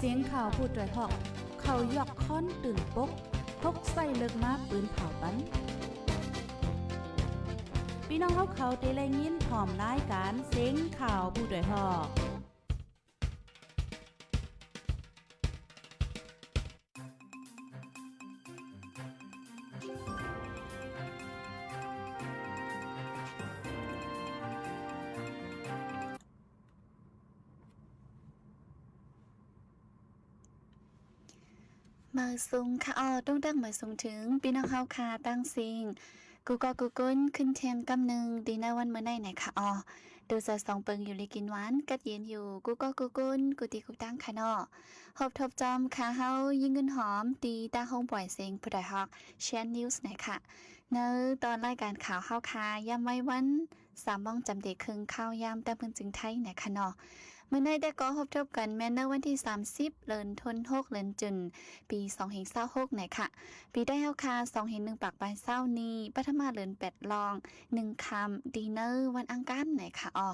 ສຽງຂ່າວຜູ້ຕາຍຮອກ ເຂົາຢອກຄ້ອນຕື່ນປົກ ຫົກໃສ່ເລິກມາປືນເຜົາປັນ. ພີ່ນ້ອງເຮົາເຂົາໄດ້ໄດ້ຍິນພ້ອມລາຍການສຽງຂ່າວຜູ້ຕາຍຮອກ. ມາສູງຄ່ະອໍ ຕົງຕັງມາສູງເຖິງພີ່ນ້ອງເຮົາຄ່ະ ຕ່າງສິ່ງ ກູ່ກໍກູ່ກຸນ ຂຶ້ນທຽງກຳໜຶ່ງ ທີ່ໃນວັນມື້ໃນນະຄ່ະອໍ ດູສາສອງເປິງຢູ່ລີກິນຫວານ ກັດເຢັນຢູ່ ກູ່ກໍກູ່ກຸນ ກູ່ຕີກູ່ຕັງຄ່ະເນາະ. ພົບທົບຈອມຄ່ະເຮົາ ຍິງເງິນຫອມ ທີ່ຕາໂຮງປ່ອຍເສັງ ຜູ້ດອຍຮອກ ແຊນນິວສ໌ນະຄ່ະ. ໃນຕອນລາຍການຂ່າວເຮົາຄ່ະ ຍາມໄວວັນ ສາມໂມງຈຳເດເຄິ່ງ ຂ່າວຍາມຕາມພື້ນຈີນໄທນະຄ່ະເນາະ. ມື້ໃນແຕ່ກໍພົບທົບກັນແມ່ນໃນວັນທີສາມສິບ ເດືອນທົນຫົກ ເດືອນຈຸນ ປີສອງພັນຊາວຫົກນະຄ່ະ. ປີໄທເຮົາຄ່ະ ສອງພັນໜຶ່ງປາກປາຍຊາວນີ້ ປະຖະມາເດືອນແປດລອງ ໜຶ່ງຄ່ຳ ດີເນີ ວັນອັງຄານນະຄ່ະອໍ.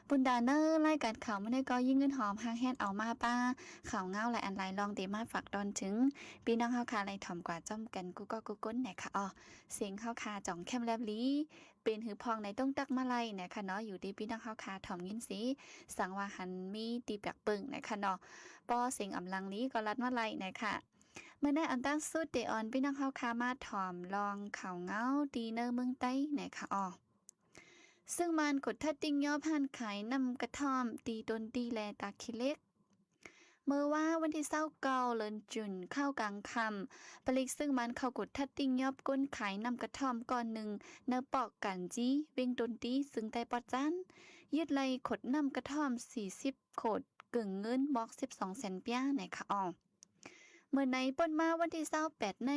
ບຸນດາເນີ ລາຍການຂ່າວມື້ໃນກໍຍິງເງິນຫອມ ຫາງແຮນເອົາມາປາ ຂ່າວເງົາຫຼາຍອັນຫຼາຍລອງ ເດມາຝາກຕອນເຖິງ ພີ່ນ້ອງເຮົາຄ່ະ ໄລ່ຖອມກວ່າຈອມກັນ ກູ່ກໍກູ່ກຸນນະຄ່ະອໍ. ສຽງເຮົາຄ່ະ ຈ່ອງແຄມແລບລີ ເປັນຫືພອງໃນຕົງຕັກມາໄລນະຄ່ະເນາະ ຢູ່ທີ່ພີ່ນ້ອງເຮົາຄ່ະ ຖອມຍິນເສ ສັງວ່າຫັນມີຕີແປກເປິງນະຄ່ະເນາະ ປໍເສັງອຳລັງລີ ກໍລັດມາໄລນະຄ່ະ. ມື້ໃນອັນຕາງສຸດ ເດອອນພີ່ນ້ອງເຮົາຄ່ະ ມາຖອມລອງຂ່າວເງົາ ທີ່ເນີເມືອງໃຕ້ນະຄ່ະອໍ. ເຊິ່ງມານກົດທັດຕິງຍອບຮ້ານຂາຍນ້ຳກະທ່ອມ ທີ່ຕົ້ນຕີ ແລະ ຕາຂີ້ເຫຼັກ. ເມື່ອວານວັນທີຊາວເກົ້າ ເດືອນຈຸນ ຄາວກາງຄ່ຳ ປະລິກເຊິ່ງມານເຂົ້າກົດທັດຕິງຍອບ ກົນຂາຍນ້ຳກະທ່ອມກ້ອນໜຶ່ງ ໃນປອກການຈີ ເວັງຕົ້ນຕີ ເຊິ່ງໃຕ້ປອດຈານ ຍຶດໄດ້ຂົດນ້ຳກະທ່ອມ ສີ່ສິບ ຂົດ ເກີງເງິນມອກ ສິບສອງແສນປຽນະຄ່ະອໍ. ເມື່ອໃນປົນມາວັນທີຊາວແປດໃນ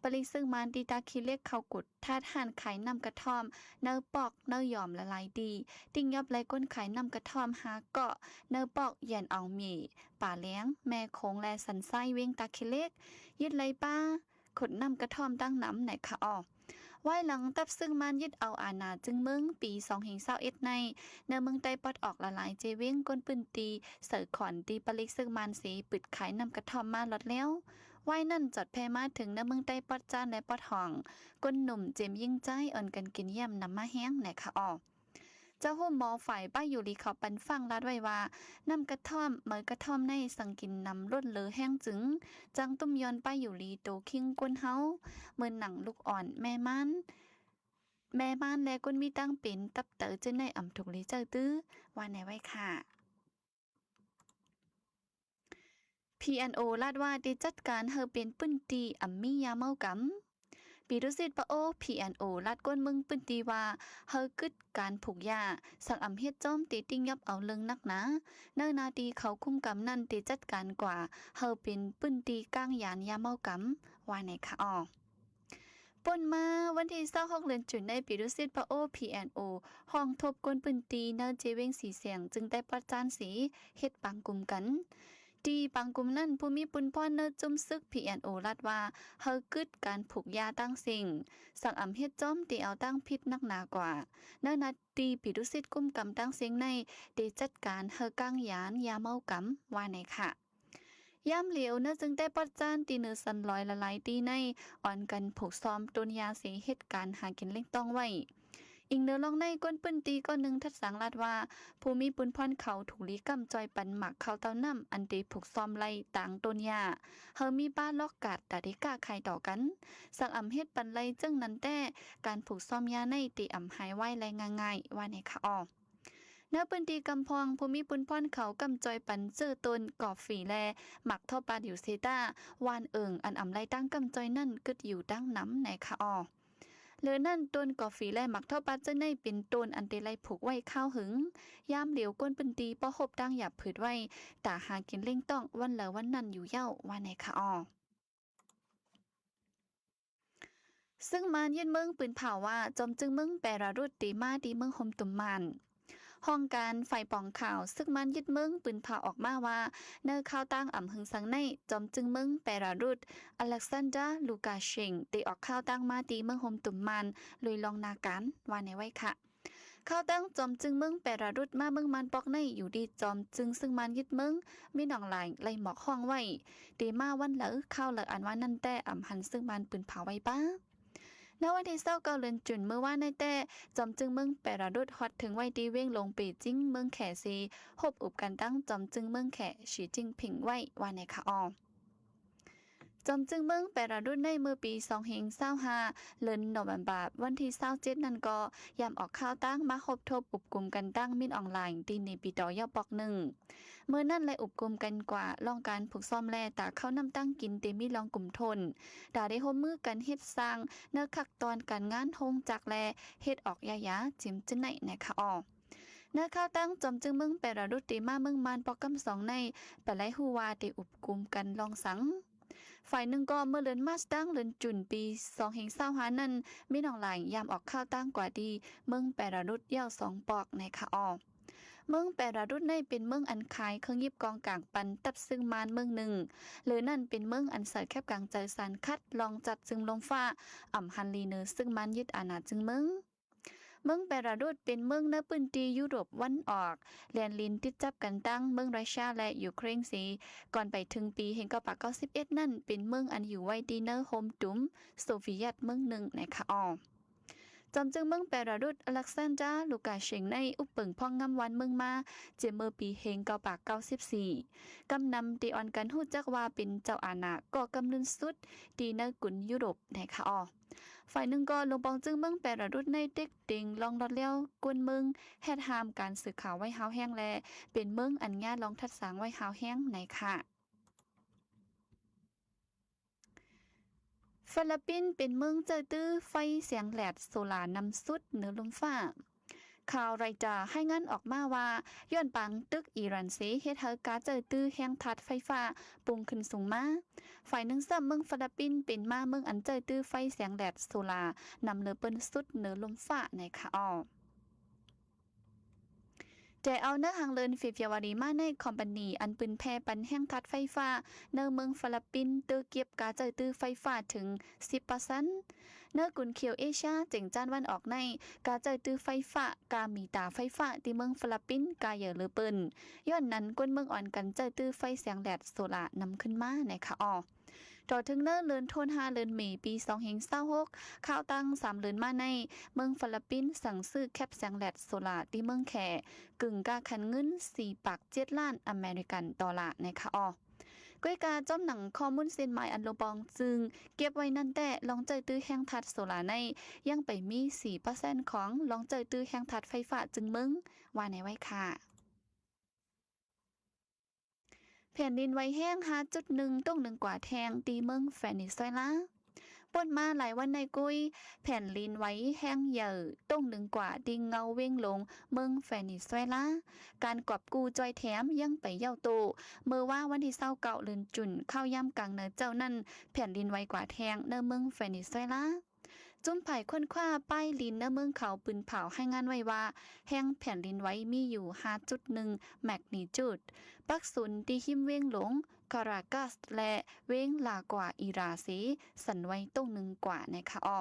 ປະລິກເຊິ່ງມານທີ່ຕາຂີ້ເຫຼັກ ເຂົ້າກົດທັດຮ້ານຂາຍນ້ຳກະທ່ອມ ເນີປອກ ເນີຢອມ ຫຼາຍໆ ທີ່ ຕິງຍອບໄດ້ກົນຂາຍນ້ຳກະທ່ອມ ຫ້າເກາະ ເນີປອກ ຢຽນອອງໝີ່ ປາແລງ ແມ່ໂຂງ ແລະ ສັນຊາຍ ເວັງຕາຂີ້ເຫຼັກ ຍຶດໄດ້ປາ ຂົດນ້ຳກະທ່ອມ ຕັ້ງນຳນະຄ່ະອໍ. ວາຍຫຼັງຕັບເຊິ່ງມານຍຶດເອົາອານາຈຶ່ງເມືອງ ປີສອງພັນຊາວເອັດໃນ ໃນເມືອງໃຕ້ປອດອອກ ຫຼາຍໆ ເຈເວັງ ກົນພື້ນທີ່ ໃສ່ຂອນ ທີ່ປະລິກເຊິ່ງມານເສ ປຶດຂາຍນ້ຳກະທ່ອມມາລອດແລ້ວ. ວາຍນັ້ນຈອດແຜ່ມາເຖິງໃນເມືອງໃຕ້ປອດຈານ ແລະ ປອດຫ້ອງ ຄົນໜຸ່ມເຈມຍິງຈາຍ ອ່ອນກັນກິນຢ້ຽມນຳມາແຮງນະຄ່ະອໍ. ເຈົ້າໂຮມໝໍຝ່າຍປ້າຢູ່ລີ ເຂົາປັນຟັງລາດໄວ້ວ່າ ນ້ຳກະທ່ອມ ໃບກະທ່ອມໃນ ສັງກິນນ້ຳລົ້ນເລີແຮງຈຶ່ງ ຈັ່ງຕຸ້ມຍ້ອນປ້າຢູ່ລີ ໂຕຄີງຄົນເຮົາ ເໝືອນໜັງລູກອ່ອນ ແມ່ມານ ແມ່ມານ ແລະ ຄົນມີຕັງເປັນ ຕັບເຕີ ເຈົ້າໃນອຳທຸກລີເຈົ້າຕື້ ວ່າແນວໄວ້ຄ່ະ. ພີເອັນໂອ ລາດວ່າ ໄດ້ຈັດການໃຫ້ເປັນພື້ນທີ່ອຳມີຢາເມົາກຳ. ປີດຸສິດປາໂອ ພີເອັນໂອ ລາດກົນເມືອງພື້ນທີ່ວ່າ ໃຫ້ກຶດການຜູກຢາ ສັງອຳເຮັດຈ້ອມ ໄດ້ຕິງຍອບເອົາເລື່ອງໜັກໜາ ໃນໜ້າທີ່ເຂົາຄຸມກຳນັ້ນ ໄດ້ຈັດການກວ່າ ໃຫ້ເປັນພື້ນທີ່ກາງຢານຢາເມົາກຳ ວ່າແນວຄ່ະອໍ. ປົນມາວັນທີຊາວຫົກ ເດືອນຈຸນໃນ ປີດຸສິດປາໂອ ພີເອັນໂອ ຮ້ອງທົບຄົນພື້ນທີ່ ໃນເຈເວັງສີແສງ ຈຶ່ງໄດ້ປະສານເສ ເຮັດປາງກຸ່ມກັນ. ທີ່ປາງກຸ່ມນັ້ນ ຜູ້ມີປຸນພອນໃນຈຸ່ມເສິກ ພີເອັນໂອ ລາດວ່າ ໃຫ້ກຶດການຜູກຢາຕ່າງສິ່ງ ສັງອຳເຮັດຈ້ອມ ໄດ້ເອົາຕັ້ງຜິດໜັກໜາກວ່າ ໃນໜ້າທີ່ປີດຸສິດກຸມກຳຕ່າງເສັງໃນ ໄດ້ຈັດການໃຫ້ກາງຢານຢາເມົາກຳ ວ່າແນວຄ່ະ. ຍາມຫຼຽວ ໃນເຊິ່ງໃຕ້ປອດຈານ ທີ່ເໜືອສັນລອຍຫຼາຍໆ ທີ່ໃນ ອ່ອນກັນຜູກຊອມຕົ້ນຢາເສ ເຮັດການຫາກິນລ້ຽງຕ້ອງໄວ້. ອີງເໜືອລ່ອງໃນ ຄົນພື້ນທີ່ກ້ອນໜຶ່ງທັດສັງລາດວ່າ ຜູ້ມີປຸນພອນເຂົາ ທຸກລີກ້ຳຈ່ອຍປັນໝາກເຂົ້າເຕົ້ານ້ຳ ອັນໄດ້ຜູກຊອມໄລ່ຕາງຕົ້ນຢາ ເຮົາມີປ້າລອກກາດ ຕາໄດ້ຄ້າຂາຍຕໍ່ກັນ ສັກອຳເຮັດປັນໄລ່ເຈີ້ງນັ້ນແຕ່ ການຜູກຊອມຢາໃນ ໄດ້ອຳຫາຍໄວ ແລະ ງ່າຍໆ ວ່າແນວຄ່ະອໍ. ໃນພື້ນທີ່ກຳພອງ ຜູ້ມີປຸນພອນເຂົາກ້ຳຈ່ອຍປັນເຈີ້ຕົ້ນກອຟຟີ ແລະ ໝາກທໍປາດຢູ່ເຊຕາ ຫວ່ານເອີ່ງ ອັນອຳໄລ່ຕາງກ້ຳຈ່ອຍນັ້ນ ກຶດຢູ່ຕາງນຳແນວຄ່ະອໍ. ເຫຼືອນັ້ນ ຕົ້ນກອຟຟີ ແລະ ໝາກທໍປາດເຈົ້າໃນ ເປັນຕົ້ນອັນໄດ້ໄລ່ຜູກໄວ້ຄາວຫຶງ ຍາມຫຼຽວ ຄົນພື້ນທີ່ພໍຮົບຕາງຫຍ້າພືດໄວ້ ຕາຫາກິນລ້ຽງຕ້ອງ ວັນລະວັນນັ້ນຢູ່ເຍົາ ວ່າແນວຄ່ະອໍ. ເຊິ່ງມານຍຶດເມືອງ ປືນເຜົາວ່າ ຈອມຈຶ່ງເມືອງແປຣາຣຸດ ໄດ້ມາທີ່ເມືອງໂຮມຕຸມມານ. ຫ້ອງການຝ່າຍປອງຂ່າວ ເຊິ່ງມານຍຶດເມືອງ ປືນເຜົາອອກມາວ່າ ໃນຂ່າວຕ່າງອຳເຮີງສັງໃນ ຈອມຈຶ່ງເມືອງແປຣາຣຸດ ອາເລັກຊານດາ ລູກາເຊັງ ໄດ້ອອກຂ່າວຕ່າງມາທີ່ເມືອງໂຮມຕຸມມານ ໂດຍລ່ວງໜ້າການ ວ່າແນວໄວ້ຄ່ະ. ຂ່າວຕັ້ງຈອມຈຶ່ງເມືອງແປຣາຣຸດມາເມືອງມານປອກໃນ ຢູ່ທີ່ຈອມຈຶ່ງເຊິ່ງມານຍຶດເມືອງ ມິນອອງລາຍໄລ່ໝອກຮ້ອງໄວ້ ເຕມາວັນເລີ ຂ່າວເລີ ອັນວ່ານັ້ນແຕ່ອຳຫັນເຊິ່ງມານປືນເຜົາໄວ້ປາ. ໃນວັນທີຊາວເກົ້າ ເດືອນຈຸນ ເມື່ອວານໃນແຕ່ ຈອມຈຶ່ງເມືອງແປຣາຣຸດຮອດເຖິງໄວ້ທີ່ເວງຫຼວງເປຈິງ ເມືອງແຂເຊ ຮົບອຸບກັນຕັ້ງຈອມຈຶ່ງເມືອງແຂ ສີຈິ້ນຜິງ ໄວ້ ວ່າແນ່ຄ່ະອໍ. ຈອມຈຶ່ງເມືອງແປຣາຣຸດໃນເມື່ອປີສອງເຮງຊາວຫ້າ ເດືອນໂນເວັມເບີ ວັນທີຊາວເຈັດນັ້ນກໍ ຍາມອອກຂ່າວຕັ້ງມາຮົບທົບອຸບກຸມກັນຕັ້ງມິນອອງລາຍ ທີ່ເນປີຕໍ ເຍົາປອກໜຶ່ງ. ເມື່ອນັ້ນໄດ້ອຸບກຸມກັນກວ່າ ລອງການຝຶກຊ້ອມແລ ຕາເຂົ້ານ້ຳຕັ້ງກິນ ເຕມີລອງກຸ່ມໂທນ ຕາໄດ້ຮ່ວມມືກັນເຮັດສ້າງ ເນີຄັກຕອນການງານໂຮງຈັກແລ ເຮັດອອກຢາຢາ ຈິມຈະໄນ ແນ່ຄ່ະອໍ. ເນີຂ່າວຕັ້ງຈອມຈຶ່ງເມືອງແປຣາຣຸດ ເຕມາເມືອງມານປອກກຳສອງໃນ ປະໄລຮູ້ວ່າເຕອຸບກຸມກັນລອງສັງ. ຝ່າຍໜຶ່ງກໍເມື່ອເດືອນມາດຕາງເດືອນຈຸນ ປີສອງເຮງຊາວຫ້ານັ້ນ ມິນອອງລາຍ ຍາມອອກຂ່າວຕັ້ງກວ່າທີ່ເມືອງແປຣາຣຸດ ເຍົາສອງປອກ ແນ່ຄ່ະອໍ. ເມືອງແປຣາຣຸດໃນເປັນເມືອງອັນຂາຍເຄື່ອງຫຍິບກອງກາງປັນຕັບເຊິ່ງມານເມືອງໜຶ່ງ ເລີນັ້ນເປັນເມືອງອັນໃສ່ແຄບກາງໃຈສານຄັດລອງຈັດເຊິ່ງລົມຟ້າ ອຳຫັນລີເນີເຊິ່ງມານຍຶດອານາຈຶ່ງເມືອງ. ເມືອງແປຣາຣຸດເປັນເມືອງໃນພື້ນທີ່ຢູໂຣບວັນອອກ ແລນລິນຕິດຈັບກັນຕັ້ງເມືອງຣັດເຊຍ ແລະ ຢູເຄຣນເສ ກ່ອນໄປເຖິງປີເຮງເກົ້າປາກເກົ້າສິບເອັດນັ້ນ ເປັນເມືອງອັນຢູ່ໄວ້ທີ່ໃນໂຮມຕຸມໂຊວິເຢດເມືອງໜຶ່ງ ແນ່ຄ່ະອໍ. ຈອມຈຶ່ງເມືອງແປຣາຣຸດ ອາເລັກຊານດາ ລູກາເຊັງໃນ ອຸບເປິງພອງງາມວານເມືອງມາ ຈາກເມື່ອປີເຮງເກົ້າປາກເກົ້າສິບສີ່ ກຳນຳທີ່ອ່ອນກັນຮູ້ຈັກວ່າເປັນເຈົ້າອານາກໍ່ກຳເນີນສຸດ ທີ່ໃນກຸນຢູໂຣບ ແນ່ຄ່ະອໍ. ຝ່າຍໜຶ່ງກໍ ລົງປອງຈຶ່ງເມືອງແປຣາຣຸດໃນເຕັກເຕັງລອງລອດແລ້ວ ກວນເມືອງ ແຮດຫ້າມການສື່ຂ່າວໄວ້ຮາວແຮງ ແລະ ເປັນເມືອງອັນຍາລອງທັດສາງໄວ້ຮາວແຮງ ໃນຄ່ະ. ຟີລິບປິນເປັນເມືອງໃຊ້ຕື້ໄຟແສງແດດໂຊລານຳສຸດເໜືອລົມຟ້າ. ຂ່າວຣອຍເຕີລາຍງານອອກມາວ່າ ຍ້ອນປາງຕຶກອີຣານເສ ເຮັດໃຫ້ກາໃຊ້ຕື້ແຮງທາດໄຟຟ້າປຸງຂຶ້ນສູງມາ. ຝ່າຍໜຶ່ງຊ້ຳ ເມືອງຟີລິບປິນເປັນມາເມືອງອັນໃຊ້ຕື້ໄຟແສງແດດໂຊລານຳເໜີເປີ້ນສຸດເໜືອລົມຟ້າ ໃນຄ່ະອໍ. ແຕ່ເອົາເໜີຫາງເດືອນເຟບຣວາຣີມາໃນ ຄອມພານີອັນປືນແຜ່ປັນແຮງທາດໄຟຟ້າໃນເມືອງຟີລິບປິນ ເຕີເກັບກາໃຊ້ຕື້ໄຟຟ້າເຖິງສິບເປີເຊັນ. ໃນກຸນເຂດເອເຊຍເຈັງຈານວັນອອກໃນ ກາໃຊ້ຕື້ໄຟຟ້າ ກາມີຕາໄຟຟ້າທີ່ເມືອງຟີລິບປິນກາໃຫຍ່ເຫຼືອເປີ້ນ. ຍ້ອນນັ້ນ ຄົນເມືອງອ່ອນກັນໃຊ້ຕື້ໄຟແສງແດດໂຊລານຳຂຶ້ນມາ ໃນຄ່ະອໍ. ຕໍ່ເຖິງໃນເດືອນໂທນຫ້າ ເດືອນເມ ປີສອງເຮງຊາວຫົກ ຂ່າວຕັ້ງສາມເດືອນມາໃນ ເມືອງຟີລິບປິນສັ່ງຊື້ແຄບແສງແດດໂຊລາທີ່ເມືອງແຂ ກຶ່ງກາຂັນເງິນສີ່ປາກເຈັດລ້ານອາເມລິກັນໂດລາ ໃນຄ່ະອໍ. ກ້ວຍກາຈອມໜັງຂໍ້ມູນເສັ້ນໝາຍອັນລົງປອງຈຶ່ງເກັບໄວ້ນັ້ນແຕ່ ລອງໃຊ້ຕື້ແຮງທາດໂຊລາໃນ ຍັງໄປມີສີ່ເປີເຊັນຂອງລອງໃຊ້ຕື້ແຮງທາດໄຟຟ້າຈຶ່ງເມືອງ ວ່າແນວໄວ້ຄ່ະ. ແຜ່ນດິນໄຫວແຮງຫ້າຈຸດໜຶ່ງ ຕົງໜຶ່ງກວ່າແທ່ງທີ່ເມືອງເວເນຊູເອລາ. ປົນມາຫຼາຍວັນໃນກຸຍ ແຜ່ນດິນໄຫວແຮງໃຫຍ່ຕົງໜຶ່ງກວ່າທີ່ເງົາເວັງຫຼົງເມືອງເວເນຊູເອລາ. ການກອບກູ້ຈ່ອຍແຖມຍັງໄປເຍົາໂຕ. ເມື່ອວານວັນທີຊາວເກົ້າ ເດືອນຈຸນ ເຂົ້າຍາມກາງນາເຈົ້ານັ້ນ ແຜ່ນດິນໄຫວກວ່າແທ່ງໃນເມືອງເວເນຊູເອລາ. ຈຸມຝ່າຍຄົ້ນຄວ້າປ້າຍດິນໃນເມືອງເຂົາປືນເຜົາ ລາຍງານໄວ້ວ່າ ແຮງແຜ່ນດິນໄຫວມີຢູ່ຫ້າຈຸດໜຶ່ງແມັກນີຈູດ ປັກສູນທີ່ຮິມເວັງຫຼວງກາຣາກັສ ແລະ ເວັງລາກວາອີຣາເຊ ສັ່ນໄຫວຕົງໜຶ່ງກວ່າ ໃນຄ່ະອໍ.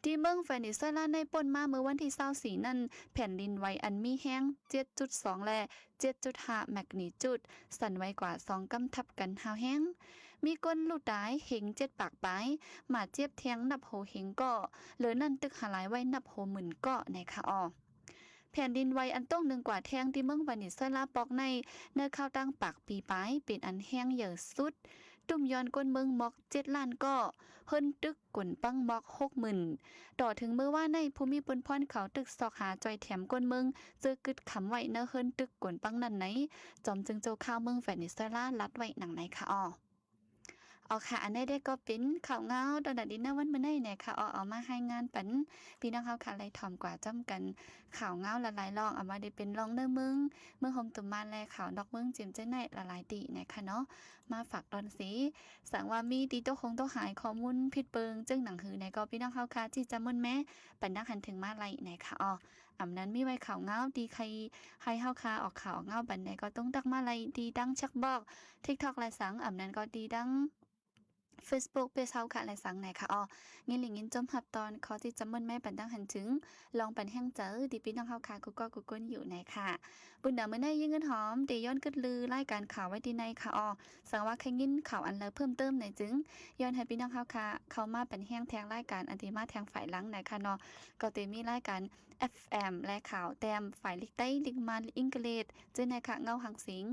ທີ່ເມືອງເວເນຊູເອລາໃນ ປົນມາເມື່ອວັນທີຊາວສີ່ນັ້ນ ແຜ່ນດິນໄຫວອັນມີແຮງເຈັດຈຸດສອງ ແລະ ເຈັດຈຸດຫ້າແມັກນີຈູດ ສັ່ນໄຫວກວ່າສອງກຳທັບກັນຮາວແຮງ. ມີຄົນຮູ້ຕາຍເຫັນເຈັດປາກປາຍ, ບາດເຈັບແທງນັບໂຫເຫັນກໍ, ເຫຼືອນັ້ນຕຶກຫາລາຍໄວ້ນັບໂຫໝື່ນກໍ ໃນຄ່ະອໍ. ແຜ່ນດິນໄຫວອັນຕົງໜຶ່ງກວ່າແທ່ງທີ່ເມືອງເວເນຊູເອລາປອກໃນ ໃນຄາວຕັ້ງປາກປີປາຍ ເປັນອັນແຮງໃຫຍ່ສຸດ, ຕຸ້ມຍ້ອນຄົນເມືອງໝອກເຈັດລ້ານກໍ, ເຮືອນຕຶກ ກົນປັງໝອກຫົກໝື່ນ. ຕໍ່ເຖິງມື້ວານໃນ ຜູ້ມີບຸນພອນເຂົາຕຶກຊອກຫາຈ່ອຍແຖມຄົນເມືອງ ເຈີກຶດຄຳໄວ້ໃນເຮືອນຕຶກກົນປັງນັ້ນໃນ ຈອມຈຶ່ງໂຈຂ່າວເມືອງເວເນຊູເອລາລັດໄວ້ດັ່ງໃດຄ່ະອໍ. ເອົາຄ່ະ ອັນໃດເດກໍເປັນຂ່າວງາວຕອນໜ້າດິນໃນວັນມື້ໃນແນ່ຄ່ະອໍ ເອົາມາລາຍງານປັນພີ່ນ້ອງເຮົາຄ່ະ ໄດ້ຖອມກວ່າຈ້ອມກັນຂ່າວງາວຫຼາຍໆລອງ ເອົາມາໄດ້ເປັນລອງໃນເມືອງ ເມືອງໂຮມຕຸມມານ ແລະ ຂ່າວນອກເມືອງຈິມເຈີໄນຫຼາຍໆຕີແນ່ຄ່ະເນາະ ມາຝາກຕອນເສ ສັງວ່າມີຕີຕົກຫົງຕົກຫາຍຂໍ້ມູນຜິດເບິ່ງ ເຈີໜັງຫືໃນກໍ ພີ່ນ້ອງເຮົາຄ່ະ ທີ່ຈະໝຸນແມປັນນັກຫັນເຖິງມາໄລແນ່ຄ່ະອໍ. ອຳນັ້ນມີໄວ້ຂ່າວງາວທີ່ໃຄໃຫ້ເຮົາຄ່ະອອກຂ່າວອອກງາວບັນໃດກໍ ຕົງຕັກມາໄລທີ່ຕັ້ງແຊັດບອກ TikTok ແລະ ສັງ ອຳນັ້ນກໍທີ່ຕັ້ງ Facebook Page ເຮົາຄະ ແລະ ສັງນະຄະ. ອໍ ຍິນດີຍິນຊົມຮັບຕ້ອນ ຂໍທີ່ຈະມ່ວນໄມ້ປັນດັງຫັນເຖິງ ລອງປັນແຮງໃຈ ທີ່ພີ່ນ້ອງເຮົາຄະ ກຸກກໍກຸກກົນຢູ່ນະຄະ. ບຸນດາມື້ໃນ ຍິງເງິນຫອມ ໄດ້ຍ້ອນກຶດລືລາຍການຂ່າວໄວ້ທີ່ໃນຄະ. ອໍ ສັງວ່າໃຄຍິນຂ່າວອັນໃດເພີ່ມເຕີມໃນຈຶ່ງ ຍ້ອນໃຫ້ພີ່ນ້ອງເຮົາຄະ ເຂົ້າມາປັນແຮງແທງລາຍການ ອັນທີ່ມາແທງຝ່າຍຫຼັງນະຄະເນາະ. ກໍໄດ້ມີລາຍການ FM ແລະ ຂ່າວແຕ້ມ ຝ່າຍລີກໃຕ້ ລີກມານ ລີກອັງກິດ ເຊັ່ນນະຄະ ເງົາຫາງສິງ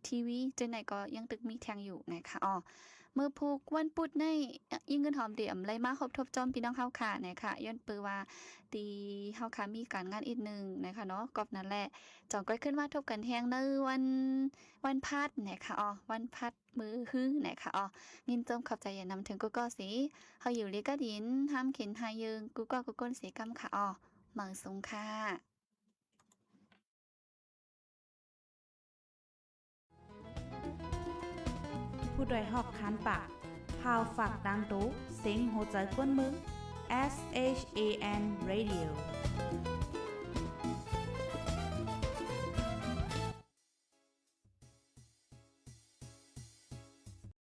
ທີວີ ຈັ່ງໃດກໍຍັງຕຶກມີແທ່ງຢູ່ນະຄະ. ອໍ ມື້ພຸກວັນພຸດໃນ ຍິງເງິນຫອມ ເດມໄດ້ມາພົບທົບຈອມພີ່ນ້ອງເຮົາຄະນະຄະ ຍ້ອນເປີວ່າ ທີ່ເຮົາຄະມີການງານອີກໜຶ່ງນະຄະເນາະ. ກອບນັ້ນແຫຼະ ຈອງກ້ອຍຂຶ້ນມາພົບກັນແຮງໃນວັນ ວັນພັດນະຄະ. ອໍ ວັນພັດມື້ຮືນະຄະ. ອໍ ຍິນຊົມຂອບໃຈຢ່ານຳເຖິງກຸກກໍເສ ເຮົາຢູ່ລີກະດິນ ຫ້າມເຂັນຫາເຢິງ ກຸກກໍກຸກກົນເສກຳຄະ. ອໍ ມາສົ່ງຄະ. ຜູ້ດອຍຮອກຄານປາກ ພາວຝາກຕ່າງໂຕ ເສັງຫົວໃຈກວນເມືອງ SHAN Radio.